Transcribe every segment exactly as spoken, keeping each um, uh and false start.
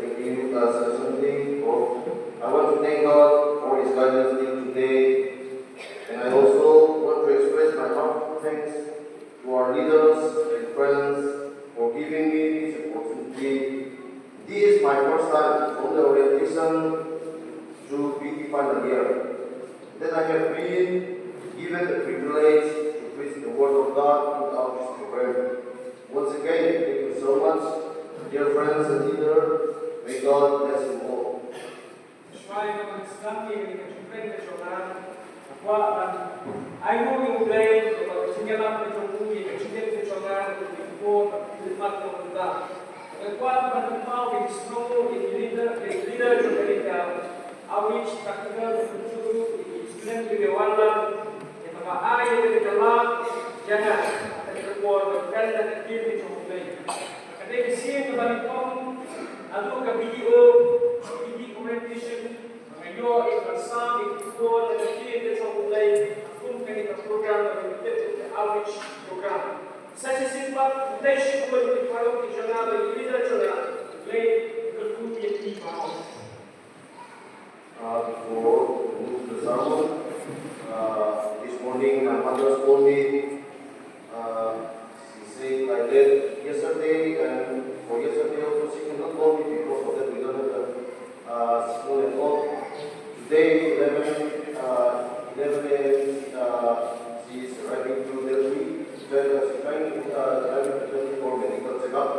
celebrating you as assembly. For I want to thank God for His guidance till today, and I also want to express my heartfelt thanks to our leaders and friends for giving me this opportunity. This is my first time from the orientation to be final year. Then I have been given the privilege to preach the word of God in our program. Once again, thank you so much, dear friends and leader. May God bless you all. Shwa ïa kaba sdang ïa ka jingkren ka jong nga, nga kwah ban ai nguh ïa U Blei kaba ka jingïalam ka jong u ïa ka jingkren ka jong nga, ka jingkren ka jong nga. Nga kwah ban pynpaw ïa ki sngewbha ïa ki leader, ïa ki leader jong ka ïa ka outreach practical, ka jong u ïa ki student ïa ki wan la. Ïa kaba ai ïa ka jingïalam ïa nga ha ka por ba kren da ka ktien ka jong U Blei. Ka dei ka sien kaba nyngkong naduh ka video, video orientation, ba nga ïoh ïa ka ban sam ïa ka khubor na ka ktien ka jong U Blei ha kum kane ka program kaba ngi tip ïa ka outreach program. Sa shisien pat, nga kyntu ïa ki paralok ki jong nga bad ki leader jong nga, U Blei un kyrkhu ïa ki baroh. Uh, before we move to the sermon, uh, this morning my mother told me, uh, she said like that yesterday, and for yesterday also she cannot call me because of that we don't have a, uh, school at all. Today, eleven, uh, eleven a m, uh, she is arriving to Delhi. She joined, uh, she joined, uh, arriving to Delhi for medical checkup.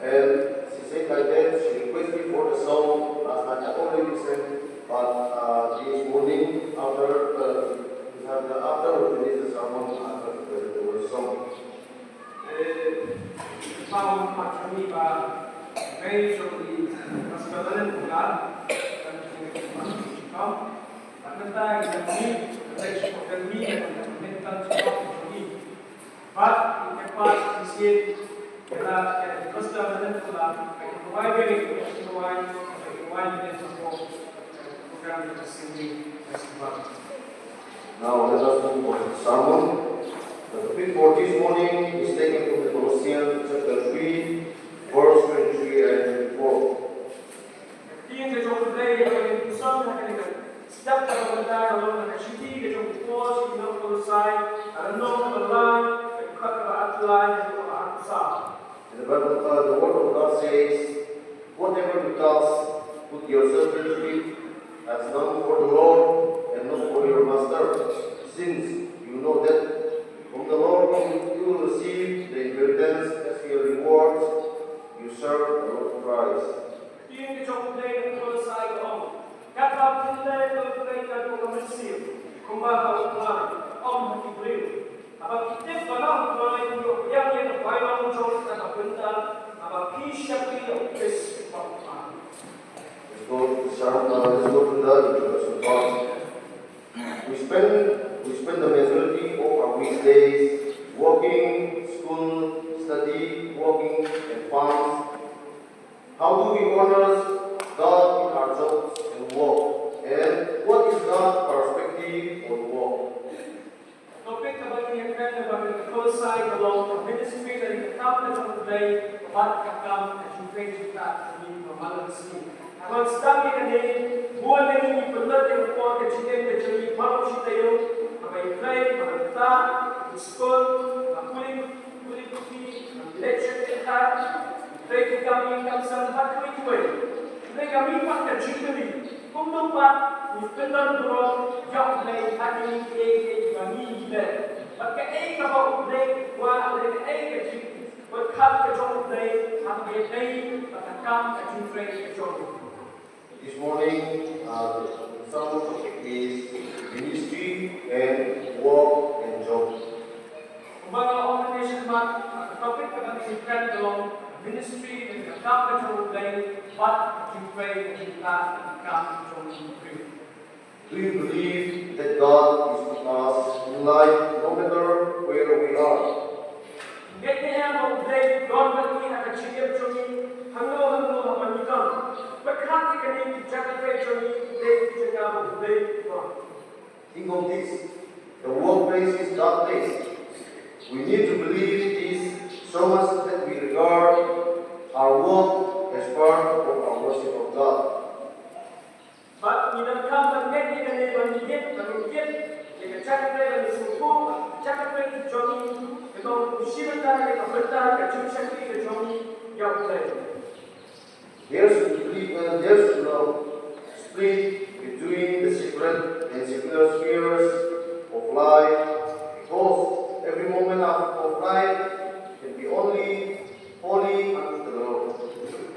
And she said like that, she requested for the song last night. I already sent, but, uh, this morning, after, uh, we have the, after we finish the sermon, I'm going to play the word song. Eh, pau pat kami ba, eh, jong i, Pastor Daniel Pula, dan i, Pastor Chikau, dan kita yang kami, eh, jong kami, dan kita jong kami. But in the past, we see it, that, uh, the first time, the first time, I can provide very good, I can provide, I can provide the program of the singing festival. Now let us move on to the sermon. The topic for this morning is taken from the Colossians chapter three, verse twenty-three and twenty-four. Ka ktien ka jong U Blei ka dei ka ktien ka jong U Blei ka long ha ka shithi ka jong u Paul sha ki nong Kolossai, ka lynnong kaba lai, ka dkhot kaba arphew lai haduh kaba arphew saw. And the Bible, uh, the word of God says, "Whatever you touch, put yourself into it, as long for the Lord and not for your master, since you know that from the Lord you will receive the inheritance as your reward. You serve the Lord Christ." Ka ktien ka jong U Blei ha ki nong Kolossai ka ong, katba phin leh, to phin leh naduh ka mynsiem, kumba ka u Trai, ym ha ki briew. Haba phi tip ba na u Trai u ïoh pdiang ïa ka bainong jong kata ka bynta, haba phi shakri ïa U Khrist ba u Trai. Let's go to the sermon, uh, let's go to the introduction part. We spend, we spend the majority of our weekdays working, school, study, working, and farms. How do we honor God in our jobs and work? And what is God's perspective on work? Topic kaba ngi ïa kren ha kane ka Kolossai ka long ka ministry, ka dei ka kam ka jong U Blei bad ka kam ka jingpynjah ka jong ngi ba man la ka sngi. Haba ngi sdang ïa kane, bun na ngi ngi pynlut ïa ka por ka jingim ka jong ngi baroh shi taïew, haba ngi trei, haba ngi ktah, ngi skul, ngi pule, pule puthi, ngi leit sha ki kynthei, ngi trei ki kam ïing kam sem bad kiwei kiwei. Hynrei ka mih pat ka jingkylli, kumno pat ngi pynlong burom ïa U Blei ha kiei kiei kiba ngi leh. Bad kaei kaba U Blei u kwah, lane kaei ka jingpyrkhat ka jong U Blei ha kaba ïadei bad ka kam ka jingtrei ka jong u. This morning, uh, the sermon topic is ministry and work and job. Kumba nga la ong mynne shakhmat, ka topic kaba ngi kren ka long ministry, lane ka kam ka jong U Blei, bad ka jingtrei, ka jingtrei, ka kam ka jong U Blei. Do you believe that God is with us in life, no matter where we are? Ngeit ne em ba U Blei u don bad ngi ha ka jingim jong ngi, hangno hangno haba ngi don? Pyrkhat ïa kane ki jaka trei jong ngi, ki dei ki jaka ba U Blei u don. Think of this. The workplace is God place. We need to believe this so much that we regard our work as part of our worship of God. Bad ngi donkam ban ngeit ïa kane, ban ngeit, ban ngeit ïa ka jaka trei, ban sngewthuh ba ka jaka trei ka jong ngi ka long shi bynta, ka bynta ka jingshakri ka jong ngi ïa U Blei. There should be, uh, there should not split between the sacred and secular spheres of life, because every moment of, of life can be only holy unto the Lord.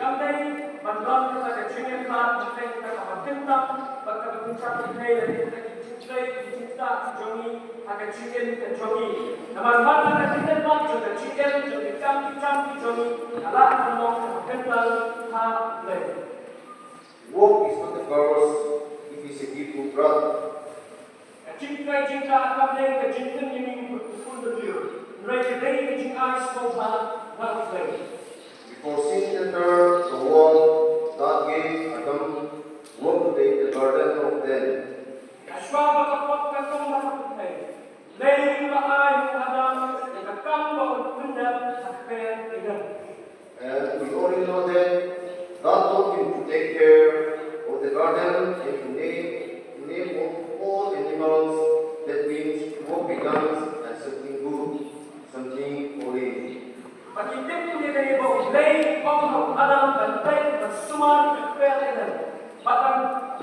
Kam dei ban don kata ka jingïakhun, ban don kata ka jingtap, bad kata ka jingtap, kata ka jingtap, kata ka jingtap, jong ngi ha ka jingim ka jong ngi. Namar ba ka jingim ka jong ngi, ka jingim ka jong ngi, ka la ka long ka jingim ha U Blei. Work is not a curse, it is a gift of God. Ka jingtrei jingtrei kam dei ka jingim jong ngi, hynrei ka dei ka jingai sngewbha na U Blei. Before sin entered the world, God gave Adam work to take the garden of Eden. Shuwa ba ka pop ka tong ha ka pyrthei, U Blei u la ai ha u Adam ïa ka kam ba un pyndep ha kper Eden. And we already know that God told him to take care of the garden and to name, to name all, all animals. That means work begins as something good, something holy. Bad ngi tip kumne ba U Blei u ong ha u Adam ban peit, ban sumar ïa ka kper Eden, bad ban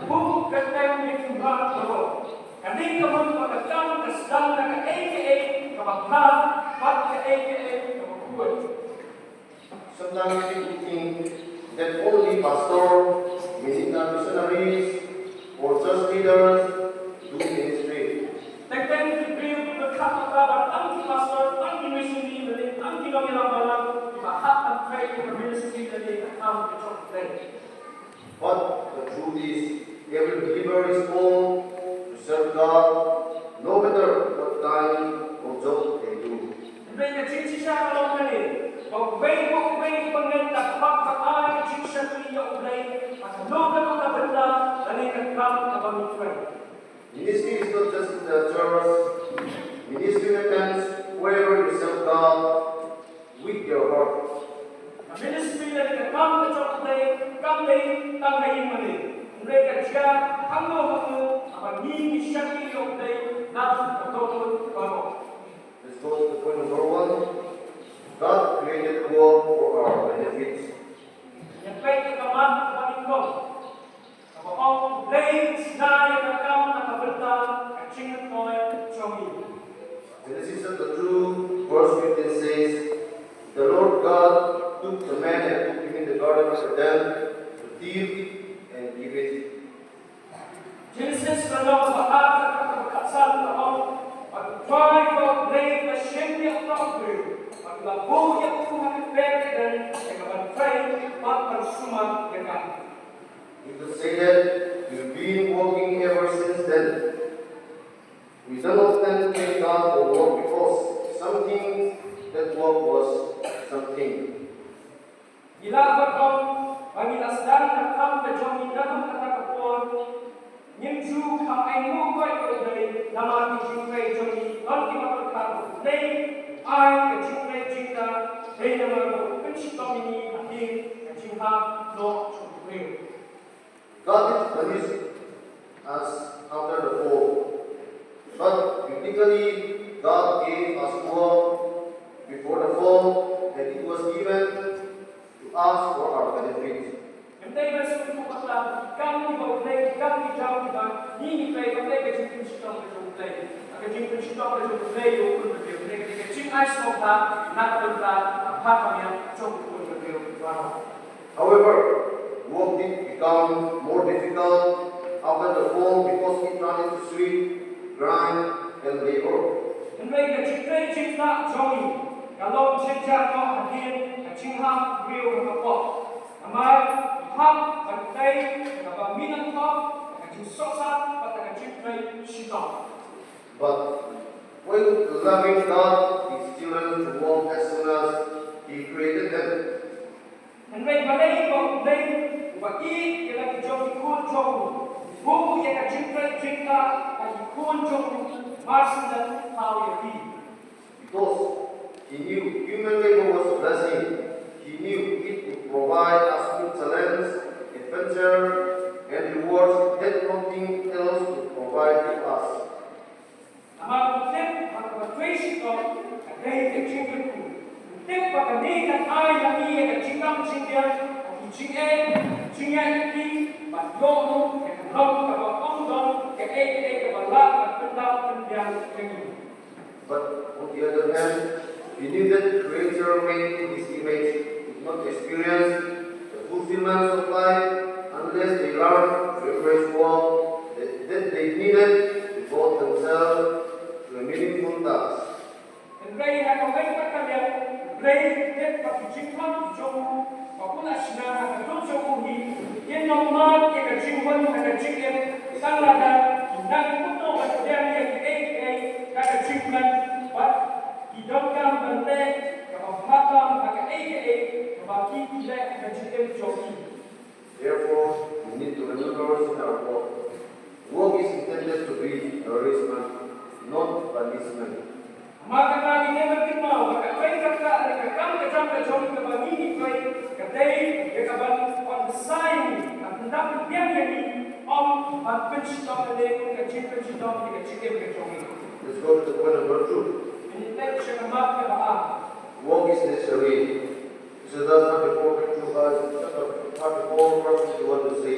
buh kyrteng ïa ki mrad baroh. Kane ka mut ba ka kam ka sdang da kaei kaei kaba bha bad kaei kaei kaba khuid. Sometimes people think that only pastor, missionaries, or church leaders do ministry. Teng teng ki briew ki pyrkhat ba tang ki pastor, tang ki missionary, tang ki nongïalam balang kiba hap ban trei ïa ka ministry lane ka kam ka jong U Blei. But the truth is, every believer is called to serve God, no matter what kind of job they do. Hynrei ka jingshisha ka long kane, ba uwei pa uwei u bangeit u kwah ban ai ka jingshakri ïa U Blei ha kano kano ka bynta lane ka kam kaba ngi trei. Ministry is not just in the church. Ministry happens wherever you serve God with your heart. Ka ministry lane ka kam ka jong U Blei kam dei tang ha ïing mane, hynrei ka jia hangno hangno haba ngi ngi shakri ïa U Blei na ka dohnud baroh. Let's go to the point number one. God created work for our benefits. Ïa peit ïa ka mat kaba nyngkong. Kaba ong U Blei u shna ïa ka kam na ka bynta ka jingmyntoi jong ngi. Genesis chapter two, verse fifteen says, "The Lord God took the man and put him in the garden of Eden to till and give it." Genesis lynnong ba ar, dkhot kaba khatsan ka ong, bad U Trai ba U Blei u la shim ïa uta u briew, bad u la buh ïa u ha ka kper Eden ïa ka ban trei bad ban sumar ïa ka. We could say that we've been working ever since then. We don't often thank God for work because something, that work was something. Ngi lah ban ong ba ngi la sdang ka kam ka jong ngi naduh kata ka por. Ngim ju kham ainguh ïa U Blei namar ki jingtrei jong ngi, don kiba pyrkhat ba U Blei u ai ka jingtrei jingtrei dei namar ba u pynshitom ïa ngi ha ka jinghap noh jong U Blei. God did punish us after the fall. But biblically, God gave us work before the fall, and it was given to us for our benefit. Ngim dei ban sngewthuh ba ki kam kiba U Blei, ki kam ki jam kiba ngi ngi trei, kam dei ka jingpynshitom ka jong U Blei. Ka Ka jingpynshitom ka jong U Blei ïa u khun ka briew, kane ka dei ka jingai sngewbha na ka bynta ka bha ka miat jong u khun ka briew baroh. However, work did become more difficult after the fall because it turned into sweat, grind, and labor. Hynrei ka jingtrei jingktah jong ngi ka long jynjar noh hadien ka jinghap briew ha ka pop. Namar ki hap ban trei da kaba mih nangthop, da ka jingsohsat bad da ka jingtrei shitom. But why would a loving God teach children to walk as soon as He created them? Hynrei balei ba U Blei uba ïeit ïa la ki jong ki khun jong u, u buh ïa ka jingtrei jingktah ha ki khun jong u mar shen thaw ïa ki? Because He knew human labor was a blessing, He knew it would provide us with talents, adventure, and rewards that nothing else could provide to us. Namar u tip ba kaba trei shitom ka dei ka jingkyrkhu. U tip ba kane kan ai ïa ngi ïa ka jingkam jingbiang, ka jingeh, jingeh ïa ki, bad ïoh ruh ïa ka lok kaba ym don kaei kaei kaba lah ban pyndap pynbiang ïa ngi. But on the other hand, He knew that Creator made in His image could not experience the fulfillment of life unless they learned the reverence work that, that they needed to devote themselves to a meaningful task. Hynrei ha kawei pat ka liang, U Blei u tip ba ki jingthung ki jong u ba u la shna ha ka dur jong u hi kin ym mad ïa ka jingwan ha ka jingim, tang lada ki nang kumno ban pdiang ïa kiei kiei da ka jingkmen, bad ki donkam ban leh kaba bha tam ha kaei kaei kaba ki leh ha ka jingim jong ki. Therefore, we need to remember in our work, work is intended to be nourishment, not punishment. Namar kata ngi dei ban kynmaw ba ka trei ka ktah ne ka kam ka jam ka jong ngi kaba ngi ngi trei ka dei ïa kaban pynbsa ïa ngi, ban pyndap pynbiang ïa ngi, ym ban pynshitom ïa ngi, ka jingpynshitom ïa ka jingim ka jong ngi. Let's go to the point number two. Ngin leit sha ka mat kaba ar. Work is necessary. Exodus thirty-four, twenty-two, uh, chapter thirty-four, verse twenty-one to say,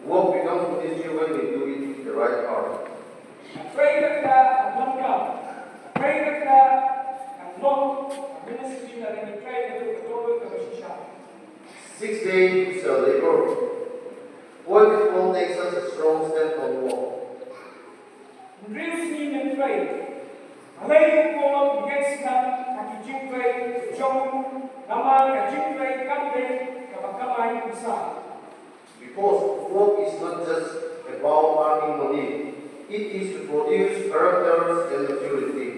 "Work becomes ministry when we do it with the right heart." Ka trei ka ktah ka donkam, ka trei ka ktah ka long ka ministry lada ngi trei naduh ka jong ka ba shisha. Six days we shall labor. Why did Paul take such a strong stand on work? Hynriew sngi ngin trei. Balei u Paul u ïeng skhem ha ki jingtrei jong u, namar ka jingtrei kam dei kaba kamai pisa? Because work is not just about earning money, it is to produce characters and maturity.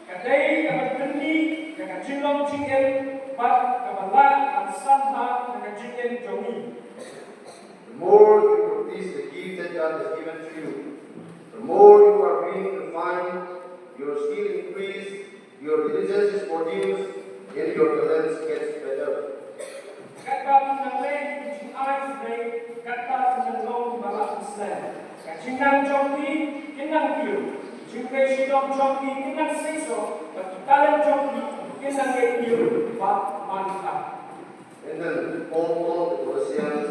Ka dei kaba pynmih ïa ka jinglong jingim bad kaba lah ban san bha ïa ka jingim jong ngi. The more you practice the gift that God has given to you, the more you are being refined, your skill increase, your diligence is produced, and your talents gets better. Katba phi nang leh ïa ki jingai jingtrei, katba phi nang long kiba la pynslem. Ka jingnang jong phi kin nang kiew, ka jingtrei shitom jong phi kin nang seisoh, bad ki talent jong phi kin nang ïaid kiew bad man ka. And then Paul told the Colossians,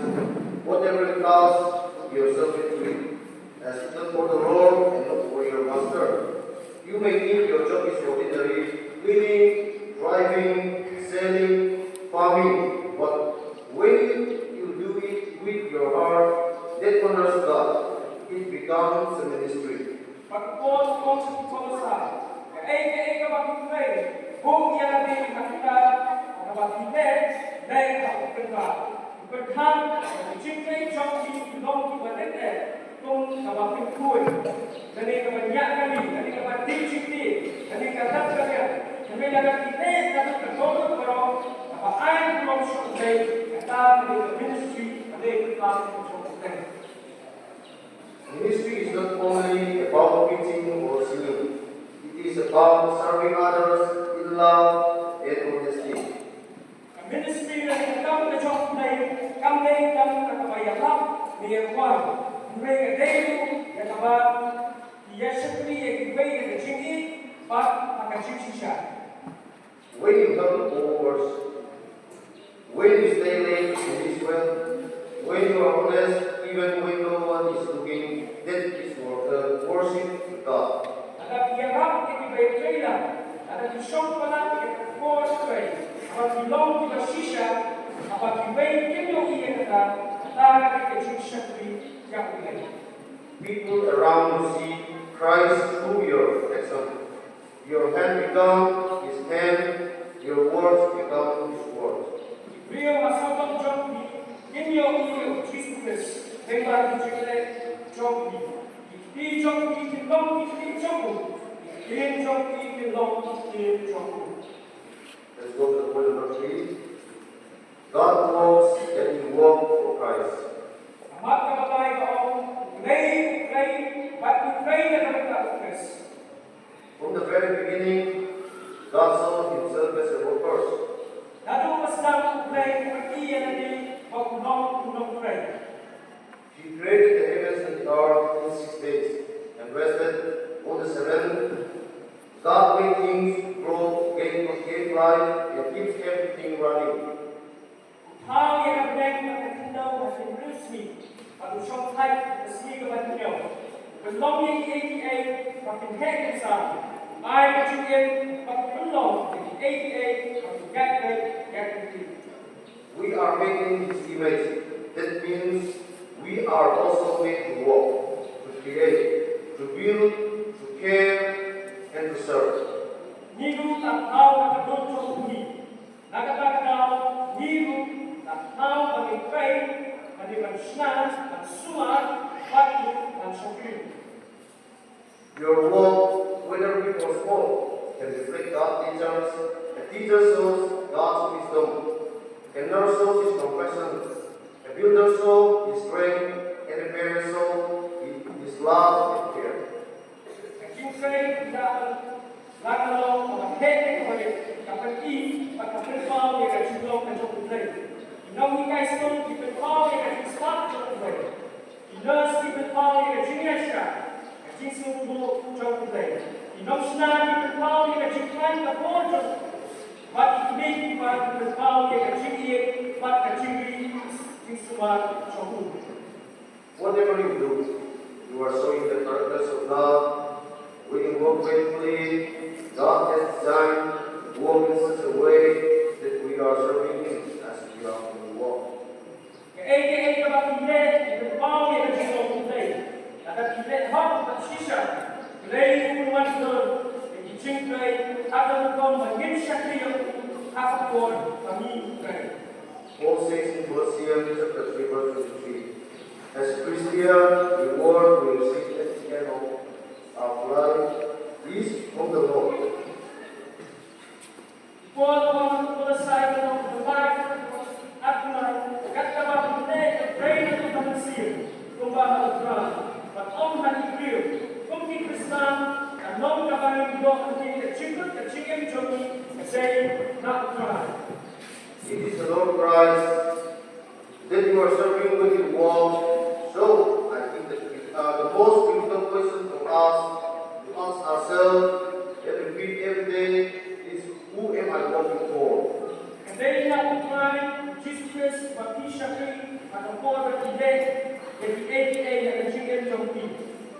"Whatever you task, put yourself into it, as if done for the Lord and not for your master. You may think your job is ordinary, cleaning, driving, selling, farming, but when you do it with your heart that honors God, it becomes a ministry." Bad u Paul u ong sha ki Kolosai, kaei kaei kaba phi trei, buh ïa lade ha kita, kaba phi leh, leh ha u Kynrad. U Kynrad, ka jingtrei jong phi ki long kiba leh leh, kum kaba pynkhuid, lane kaba ñiah kali, lane kaba dih jingtih, lane ka lap ka liang, lane lada phi leh naduh ka dohnud baroh, kaba ai burom sha U Blei, kata ka dei ka ministry, ka dei ka kam jong U Blei. Ministry is not only about preaching or singing. It is about serving others in love and honesty. Ka ministry lane ka kam ka jong U Blei kam dei tang kata kaba ïalap ne ïakwah, hynrei ka dei ruh ïa kaba ïashakri ïa kiwei ïa ka jingïeit bad ha ka jingshisha. When you help the poor person, when you stay late and reach well, when you are honest even when no one is looking, that is wor- uh, worship to God. People around you see Christ through your example. Your hand become his hand, your words become his words. Ki briew ha sawdong jong phi kin ïohi ïa u Jisu Khrist lyngba ki jingleh jong phi. Ki kti jong phi kin long ki kti jong u. Ki ktien jong phi kin long ki ktien jong u. Let's go to the point number three. God works and you work for Christ. Ka mat kaba lai ka ong, U Blei u trei bad u trei na ka bynta u Khrist. From the very beginning, God saw himself as a worker. Naduh ba sdang, U Blei u pyni ïa lade ba u long u nongtrei. He created the heavens and the earth in six days and rested on the seventh. God made things grow, gave, gave life, and keeps everything running. U thaw ïa ka bneng bad ka khyndew ha hynriew sngi, bad u shongthait ha ka sngi kaba hynñiew. U pynlong ïa kiei kiei ba kin heh kin sam, u ai ka jingim ba kin pynlong ïa kiei kiei ba kin ïaid beit ïaid kyntiew. We are made in his image. That means we are also made to work, to create, to build, to care, and to serve. Ngi ruh la thaw ha ka dur jong u. Na kata ka daw, ngi ruh la thaw ban trei, ban shna, ban sumar, bad ban shakri. Your work, whether big or small, can reflect God's nature. A teacher shows God's wisdom. A nurse shows his compassion. A builder shows his strength. And a parent shows his love and care. Ka jingtrei ka la ka long kaba heh, kaba heh, ka pyni bad ka pynpaw ïa ka jinglong ka jong U Blei. Ki nonghikai skul ki pynpaw ïa ka jingstad jong U Blei. Ki nurse ki pynpaw ïa ka jingïaishah, ka jingsngewthuh jong U Blei. Ki nongshna ki pynpaw ïa ka jingkhlaiñ ka bor jong U Blei. Bad ki kmie ki kpa ki pynpaw ïa ka jingïeit bad ka jingri jingsumar jong U. Whatever you do, you are showing the characters of God. When you work faithfully, God has designed work in such a way that we are serving Him as we are doing work. Kaei kaei kaba phi leh, phi pynpaw ïa ka jingmut U Blei. Lada phi leh hok bad shisha, U Blei u pynwandur ïa ki jingtrei ha ka rukom ba ngin shakri ïa u ha ka por ba ngi trei. Paul says in Colossians chapter three, verse twenty-three, as Christians, the reward we receive at the end of our life is from the Lord. Paul u ong ha Kolossai, ka lynnong kaba lai, ka dkhot kaba lai, kat kaba phi leh ka trei naduh ha mynsiem kumba ha U Trai, bad ym ha ki briew. Kum ki Khristan, ka long kaba ngin ïoh ha ka jingkut ka jingim jong ngi ka dei na U Trai. It is the Lord Christ that you are serving with your work. So, I think that, uh, the most critical question for us to ask ourselves every week, every day is, who am I working for? Ka dei na U Trai Jisu Khrist ba phi shakri ha ka por ba phi leh ïa kiei kiei ha ka jingim jong phi.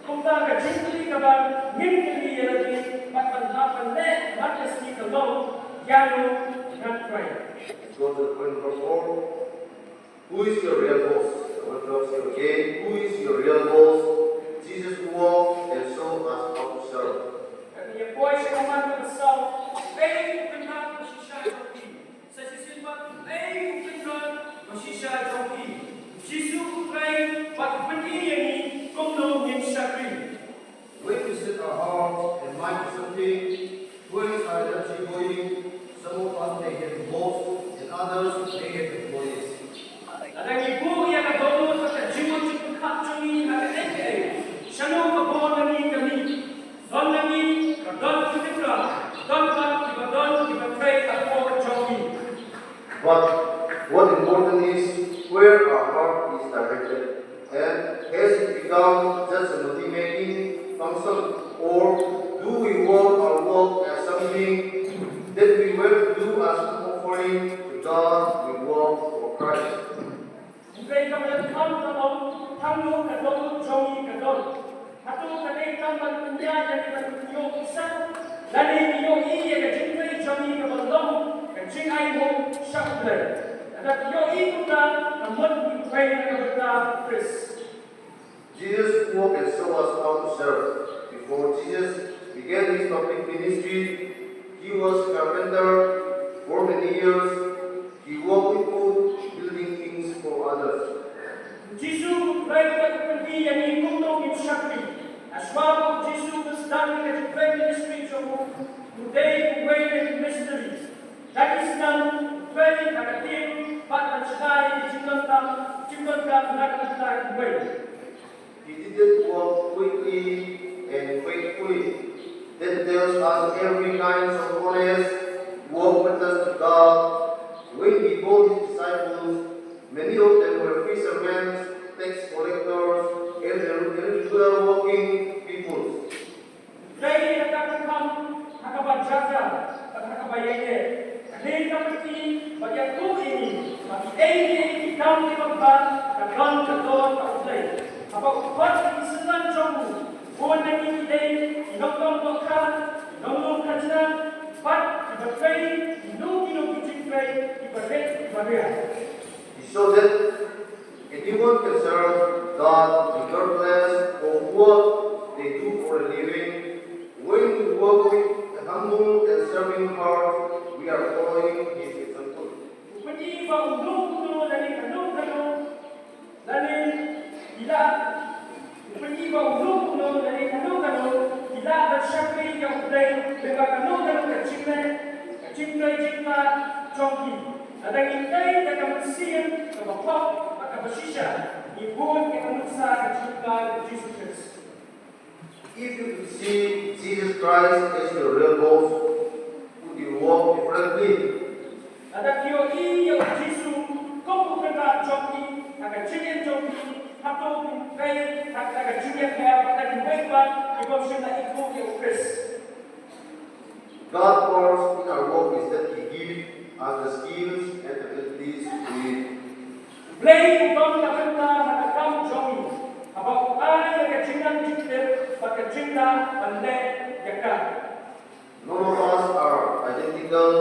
Kumta ka jingkylli kaba ngin kylli ïa lade bad ban hap ban leh man ka sngi ka long, ïano ngan trei. Let's go to the point number four. Who is your real boss? I want to ask you again, who is your real boss? Jesus, who works and shows us how to serve. Ngi ïa poi sha ka mat kaba saw. Ei u kynrad ba shisha jong phi? Sa shisien pat, ei u kynrad ba shisha jong phi? Jisu u trei bad u pyni ïa ngi kumno ngin shakri. When we set our hearts and mind to something, where is our energy going? Some of us may get bored, and others may get employees. Lada ngi buh ïa ka dohnud bad ka jingmut jingpyrkhat jong ngi ha kaei kaei, shano ka bor na ngi ka mih? Don na ngi ba don ki tynrai, don pat kiba don kiba trei ha ka por jong ngi. But what important is where our heart is directed, and has it become just a money-making function, or do we work our work as something that we were to do as an offering to God? We work for Christ. Hynrei ka mut ka long, tang ïa ka dohnud jong ngi ka don. Hato ka dei tang ban pynïaid ïa ka jingïoh pisa, lane ngi ïohi ïa ka jingtrei jong ngi kaba long ka jingainguh sha U Blei? Lada ngi ïohi kumta, ka mut ngi trei na ka bynta Khrist. Jesus spoke and showed us how to serve. Before Jesus began his public ministry, he was a carpenter for many years. He worked with wood, building things for others. Jisu u Trai u pyni ïa ngi kumno ngin shakri. Hashwa ba u Jisu u sdang ïa ka jingtrei ministry jong u, u dei uwei na ki missionary. Da ki snam, u trei ha ka ktien bad ban shna ïa ki jingdonkam, jingdonkam na ka bynta kiwei. He did that work quickly and faithfully. That tells us every kind of honest work matters to God. When he called his disciples, many of them were fishermen, tax collectors, and irregular working people. Trei da ka donkam ha kaba jar jar bad ha kaba ïaineh. Kane ka pyni bad ïathuh ïa ngi ba kiei kiei ki kam kiba bha ka don ka dor ka U Blei. Haba u khot ïa ki synran jong u, bun na ngi ki dei ki nongkam dohkha, ki nonglum khajna bad kiba trei kino kino ki jingtrei kiba rit kiba riat. He showed that anyone can serve God regardless of what they do for a living. When we work with a humble and serving heart, we are following His example. U pyni ba uno uno lane kano kano lane ila Pynban ba uno uno lane kano kano ki lah ban shakri ïa U Blei lyngba kano kano ka jingleh, ka jingtrei jingktah jong ki. Lada ngi trei da ka mynsiem kaba pop bad kaba shisha, ngi bud ïa ka nuksa ka jingkyrkhu U Jisu Khrist. If you could see Jesus Christ as your real boss, would you walk differently? Lada ki ïohi ïa u Jisu kum u kynrad jong ki ha ka jingim jong ki, hato kin trei ha ka jingïapher bad da kiwei pat ki bym shym la ithuh ïa u Khrist? God works in our work is that He gives us the skills and abilities we need. U Blei u don ka bynta ha ka kam jong ngi, haba u ai ïa ka jingnang jingtip bad ka jingda ban leh ïa ka. None of us are identical.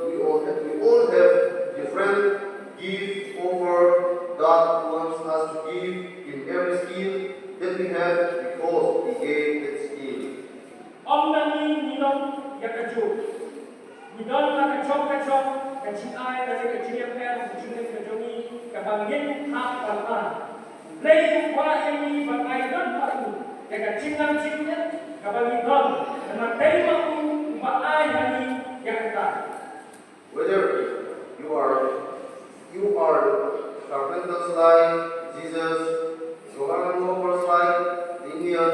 We all have, we all have different gifts over God wants us to give in every skill that we have because He gave that skill. Ym na ngi ngi long ïa kajuh. Ngi don la ka jong ka jong ka jingai lane ka jingïapher ha ka jingim ka jong ngi kaba ngin hap ban ai. Blei u kwah ïa ngi ban ai lut ha u ïa ka jingnang jingtip kaba ngi don, namar dei ma u uba ai ha ngi ïa kata. Whether you are, you are a carpenter's like Jesus, a government worker's like Indian,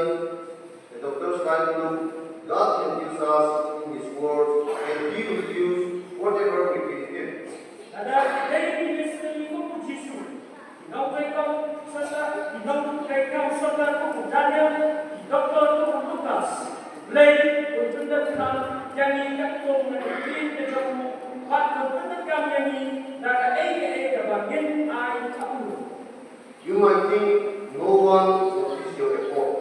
a doctor's like Luke, God can use us in His work, and He will use whatever we give Him. Lada ki dei ki missionary kum u Jisu, ki nongtrei kam sorkar, ki nongtrei kam sorkar kum u Daniel, ki doktor kum u Lukas, Blei un pyndonkam ïa ngi katkum ka ktien ka jong u, bad un pyndonkam ïa ngi da kaei kaei kaba ngin ai ha u. You might think no one notices your effort,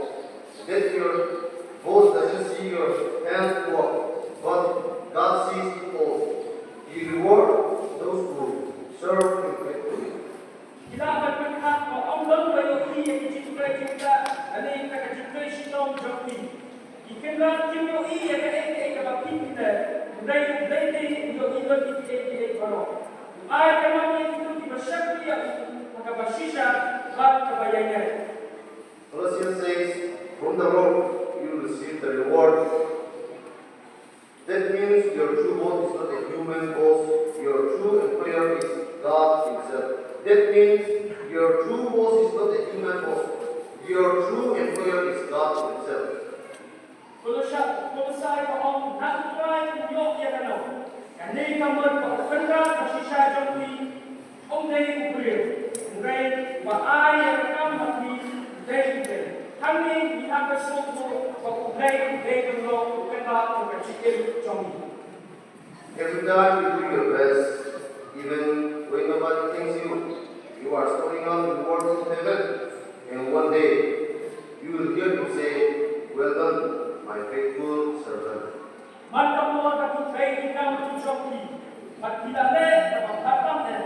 that your boss doesn't see your hard work, but God sees it all. He rewards those who serve Him faithfully. Ki lah ban pyrkhat ba ym don ba ïohi ïa ka jingtrei jingktah lane ka jingtrei shitom jong ki. Ki kynrad kim ïohi ïa kaei kaei kaba phi phi leh, hynrei U Blei te u ïohi lut ïa kiei kiei baroh. U ai ka mon ïa kito kiba shakri ïa u ha kaba shisha bad kaba ïaineh. Colossians says, "From the Lord you will receive the reward." That means your true boss is not a human boss. Your true employer is God Himself. That means your true boss is not a human boss. Your true employer is God Himself. Kolosa, Kolosai ka ong, na u Trai u ïoh ïa kano? Kane ka mut ba u kynrad ba shisha jong phi um dei u briew, hynrei ba ai ïa ka kam ha phi u dei u Blei. Hangne ngi hap ban sngewthuh ba u Blei u dei ban long u kynrad jong ka jingim jong ngi. Every time you do your best, even when nobody thanks you, you are storing up rewards in heaven. And one day, you will hear Him say, "Well done, my faithful servant." Man ka por ba phi trei ki kam jong phi, ba phi la leh kaba bha tam eh,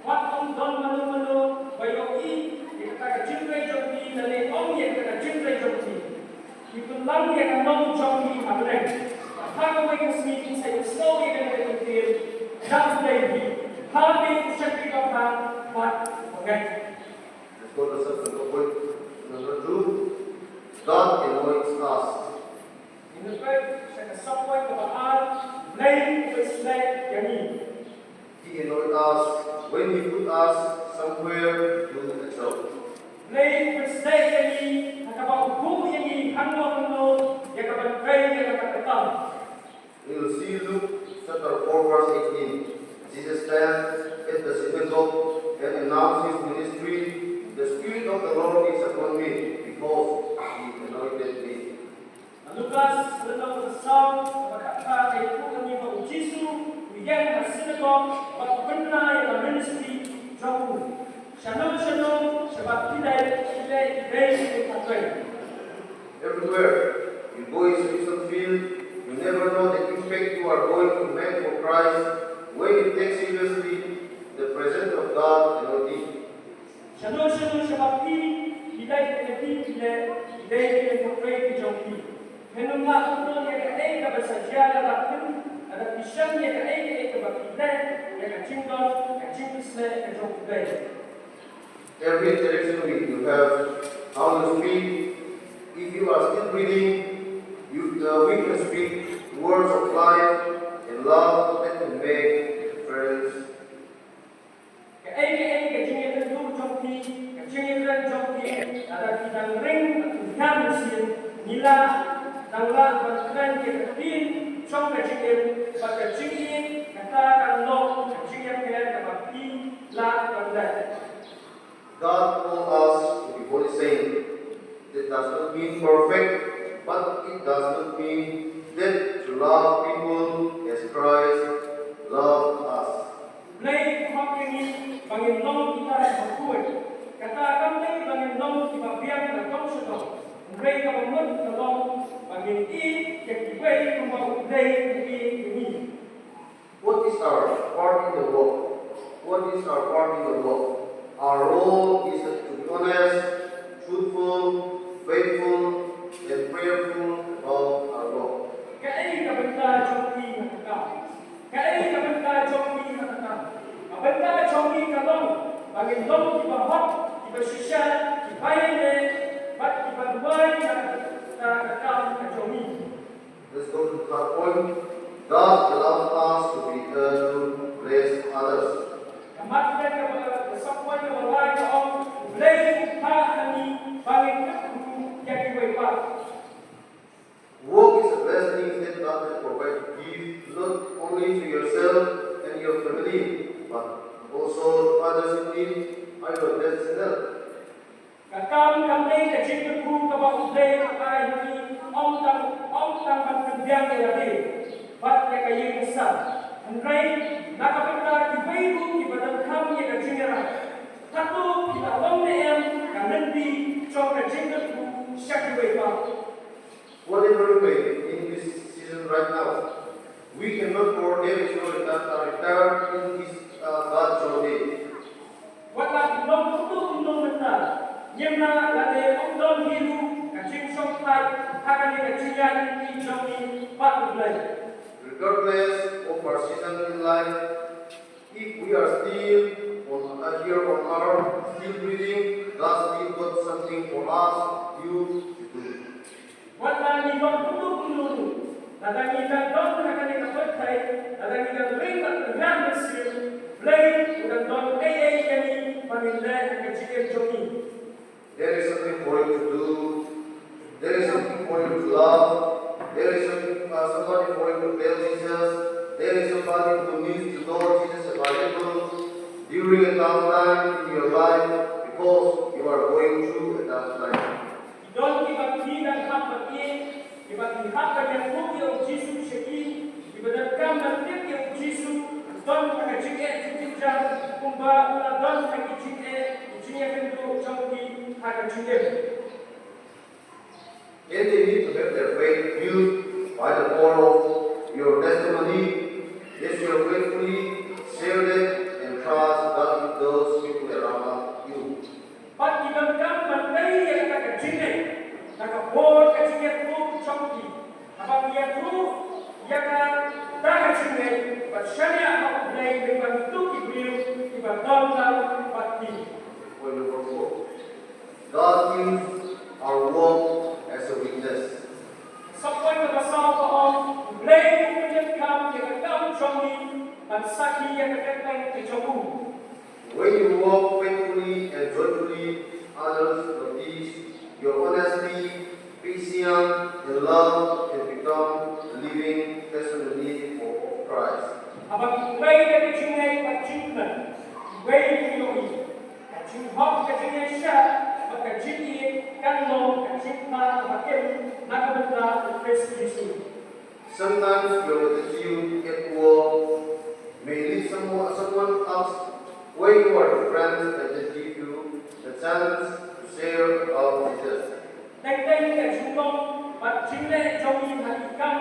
wat ym don mano mano ba ïohi ïa kata ka jingtrei jong phi lane ong ïa Ïa ka nong jong phi ha bneng. Ha kawei ka sngi phin sa ïohsngew ïa kane ka kyntien, da U Blei hi, ha phi u shakri dohkha bad u bangeit. Let's go to the second point. Number two, God anoints us. Ngin ïa peit sha ka sub point kaba ar, Blei u pynshlei ïa ngi. He anoint us when He put us somewhere to do a job. Blei u pynshlei ïa ngi ha kaba u buh ïa ngi hangno hangno ïa kaban trei ïa kata ka kam. We'll see Luke chapter four, verse eighteen. Jesus stands at the synagogue and announces his ministry. The Spirit of the Lord is upon me, because He anointed me. Ha Lukas lynnong ba saw, kaba khatphra, ka ïathuh ïa ngi ba U Jisu u ïeng ha synagogue bad u pynbna ïa ka ministry jong u. Shano shano shaba phi leit, phi leit, phi leit, phi leit, phi leit. Everywhere you go is a mission field. You never know the impact you are going to make for Christ when you take seriously the presence of God anointing. Shano shano shaba phi, phi leit, phi leit, phi leit, phi leit, phi leit, phi leit, phi leit, phi jong phi. Phin ym lah ban don ïa kaei kaba sa jia lada phin, lada phi shem ïa kaei kaei kaba phi leh, ïa ka jingdon, ka jingpynshlei ka jong U Blei. Every interaction with you have, how you speak, if you are still breathing, you, uh, we can speak words of life and love that can make a difference. Kaei kaei ka jingïakynduh jong phi, ka jingïakren jong phi, lada phi dang ring bad phi dang mynsiem, ngi lah, dang lah ban kren ïa ka ktien jong ka jingim bad ka jingïeit, kata kan long ka jingïapher kaba phi lah ban leh. God called us to be holy saints. That does not mean perfect, but it does not mean that to love people as Christ loved us. U Blei u hap ïa ngi ba ngin long kita kiba khuid. Kata kam dei ba ngin long kiba biang na tong sha tong. Hynrei kaba mut ka long ba ngin ïeit ïa kiwei kumba U Blei u ïeit ïa ngi. What is our part in the work? What is our part in the work? Our role is to be honest, truthful, faithful, and prayerful about our work. Kaei ka bynta jong phi ha ka kam? Kaei ka bynta jong phi ha ka kam? Ka bynta jong phi ka long ba ngin long kiba hok, kiba shisha, kiba ïaineh bad kiba duwai ha ka, ka, ka kam ka jong ngi. Let's go to the third point. God allows us to be, uh, to bless others. Ka mat ka ba, ka sub point kaba lai ka ong, U Blei u phah ha ngi ba ngin kyrkhu ïa kiwei pat. Work is a blessing that God has provided gift not only to yourself and your family, but also to others in need. Are you a blessed sinner? Ka kam kam dei ka jingkyrkhu kaba U Blei u ai ha ngi, ym tang, ym tang ban pynbiang ïa lade bad ïa ka ïing ka sem. Hynrei na ka bynta kiwei ruh kiba donkam ïa ka jingïarap. Hato phi la long ne em ka lynti jong ka jingkyrkhu sha kiwei pat? Whatever you may be in this season right now, we cannot forget your return, uh, return in this, uh, God's day. Wat la phi long kumno kumno mynta, ngim lah lane ym don hi ruh ka jingshongthait ha kane ka jingïaid lynti jong ngi bad U Blei. Regardless of our season in life, if we are still on, uh, here on earth, still breathing, God still got something for us, you to do. Wat la ngi long kumno kumno ruh, lada ngi dang don ha kane ka pyrthei, lada ngi dang ring bad pyrshah mynsiem, Blei u dang don ei ei ïa ngi ba ngin leh ha ka jingim jong ngi. There is something for you to do. There is something for you to love. There is something, uh, somebody for you to tell Jesus. There is somebody who needs to know Jesus available during a tough time in your life because you are going through a tough time. Ki don kiba phi dang hap ban ïeit, kiba phi hap ban ïathuh ïa U Jisu sha ki, kiba donkam ban tip ïa U Jisu, don ha ka jingeh jingjynjar, kumba u la don ha ki jingeh, ki jingïakynduh jong ki ha ka jingim. And they need to have their faith built by the power of your testimony. As you faithfully share that and trust God with those people around you. Bad ki donkam ban peit ïa kata ka jingeh na ka bor ka jingeh shong ki, haba ki ïathuh ïa kata ka jingngeit bad shaniah ha U Blei lyngba kito ki briew kiba don lang bad ki. Point number four. God views our walk as a witness. Sa point kaba saw ka ong, U Blei u pyndonkam ïa ka kam jong ngi ban sakhi ïa ka kyrteng ka jong u. When you walk faithfully and joyfully, others notice your honesty, patience, and love can become a living testimony for, of Christ. Haba ki trei da ka jingngeit bad jingkmen, kiwei ki ïohi ka jinghok, ka jingïaishah bad ka jingïeit kan long ka jingpynbha kaba im na ka bynta U Khrist Jisu. Sometimes your attitude at work may lead someone, someone else where you are your friends and they give you the chance to share about Jesus. Teng teng ka jinglong bad jingleh jong ngi ha ki kam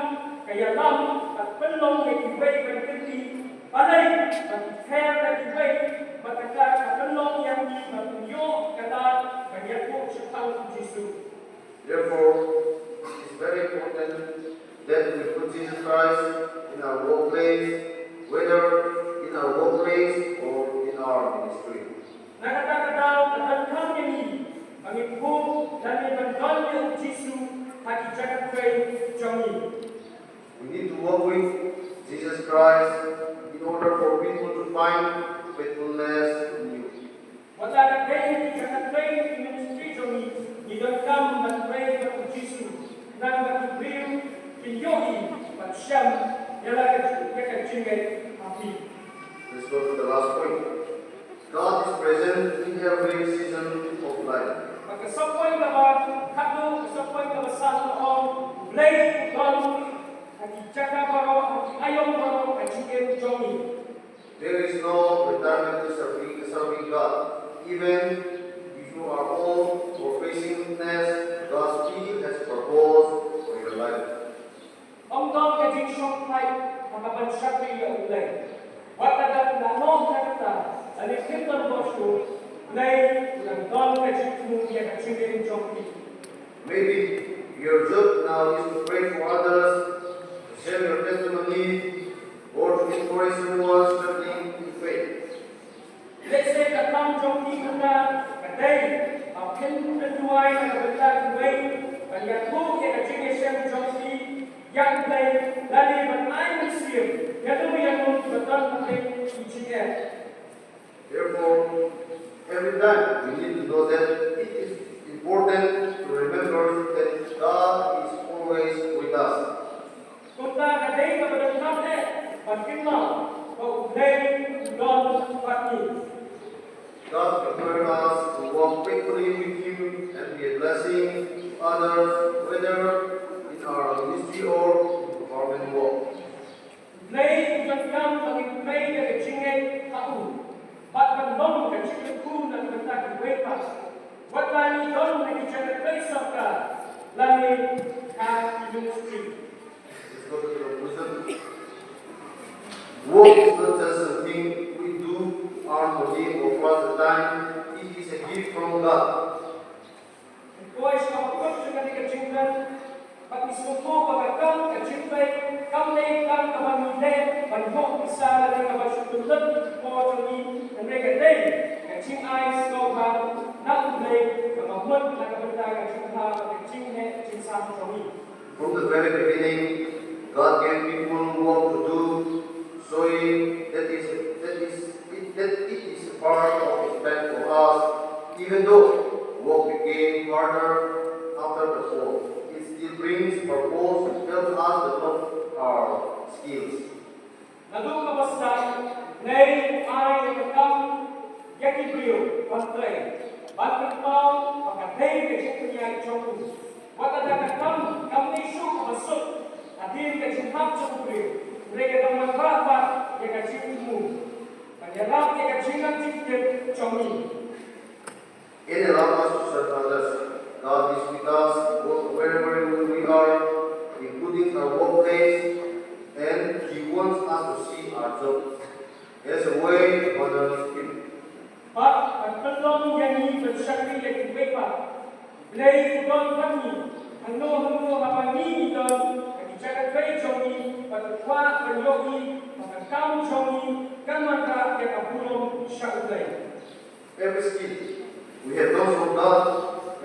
ka ïalam bad pynlong ïa kiwei ban kyrti, balei ba ngi pher na kiwei, bad kata ka pynlong ïa ngi ban ïoh ka lad ban ïathuh shaphang U Jisu. Therefore, it is very important that we put Jesus Christ in our workplace, whether in our workplace or in our ministry. Na kata ka daw ka donkam ïa ngi ba ngin buh lane ban don ïa U Jisu ha ki jaka trei jong ngi. We need to walk with Jesus Christ in order for people to find faithfulness in you. Wat la ka dei ki jaka trei, ki ministry jong ngi, ngi donkam ban trei bad U Jisu, khnang ba ki briew kin ïohi bad shem ïa la ka, ïa ka jingngeit ha phi. Let's go to the last point. God is present in every season of life. Bad ka sub point kaba khatduh, ka sub point kaba san ka ong, U Blei u don ha ki jaka baroh, ha ki aïom baroh ka jingim jong ngi. There is no retirement to serving, serving God. Even if you are old or facing illness, God still has purpose for your life. Ym don ka jingshong phai ha kaban shakri ïa U Blei. Wat la dang noh na kata lane phim don bor shuh, U Blei u dang don ka jingthmu ïa ka jingim jong phi. Maybe your job now is to pray for others, to share your testimony, or to encourage someone struggling in faith. Lehse ka kam jong phi mynta ka dei ba phin pynduwai na ka bynta kiwei, ban ïathuh ïa ka jingïashem jong phi ïa U Blei, lane ban ai mynsiem ïa uno uno uba don ha pdeng ki jingeh. Therefore, every time we need to know that it is important to remember that God is always with us. Kumta ka dei kaba donkam eh ban kynmaw ba U Blei u don bad ngi. God requires us to walk faithfully with Him and be a blessing to others, whether in our ministry or in government work. U Blei u donkam ba ngin trei da ka jingngeit ha u bad ban long ka jingkyrkhu na ka bynta kiwei pat, wat la ngi don ha ki jaka trei sorkar lane ha ki ministry. Let's go to the conclusion. Work is not just something we do to earn money or pass the time. It is a gift from God. Ngi poi sha ka por jong kane ka jingkren, bad ngi sngewthuh ba ka kam ka jingtrei kam dei kam kaba ngi leh ban ïoh pisa lane kaba shu pynlut ïa ki por jong ngi, hynrei ka dei ka jingai sngewbha na U Blei kaba mut na ka bynta ka jingbha bad ka jingheh jingshai jong ngi. From the very beginning, God gave people work to do, showing that is, that is, it, that it is a part of His plan for us. Even though work became harder after the fall, it still brings purpose and helps us develop our skills. Naduh kaba sdang, U Blei u ai ïa ka kam ïa ki briew ban trei, ban pynpaw ba ka dei ka jingpynïaid jong u. Wat lada ka kam kam dei shuh kaba suk hadien ka jinghap jong u briew, hynrei ka dang wanrah pat ïa ka jingthmu ban ïarap ïa ka jingnang jingtip jong ngi. It allows us to serve others. God is with us wherever we are, including our workplace, and He wants us to see our jobs as a way to honor His people. Bad ban pynlong ïa ngi ban shakri ïa kiwei pat. Blei u don bad ngi hangno hangno haba ngi Every skill we have learned from God,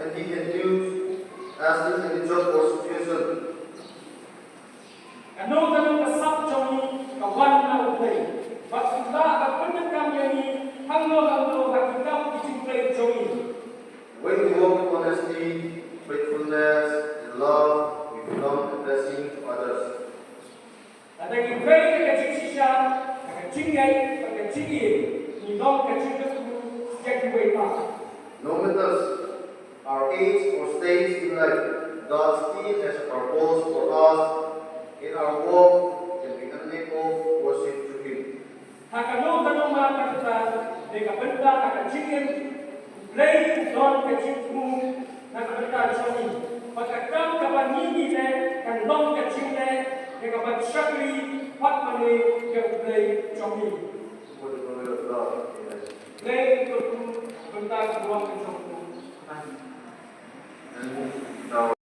and we can use as is any job or situation. Kano kano ka sap jong ngi ka wan na U Blei. Bad U Blei ka pyndonkam ïa ngi hangno hangno ha ki kam ki jingtrei jong ngi. When we work with honesty, faithfulness, and love, we become a blessing to others. Lada ngi trei da ka jingshisha, da ka jingngeit, da ka jingïeit, ngi long ka jingkyrkhu ïa kiwei pat. No matter our age or stage in life, God still has a purpose for us, and our work can be an act of worship to Him. Ha kano kano ma ka bynta, ne ka bynta ha ka jingim, U Blei u don ka jingthmu na ka bynta jong ngi. Bad ka kam kaba ngi ngi leh kan long ka jingleh ne kaba shakri bad mane ïa U Blei jong ngi. For the glory of God. Amen. Blei u kyrkhu bynta ka burom ka jong u. Amen.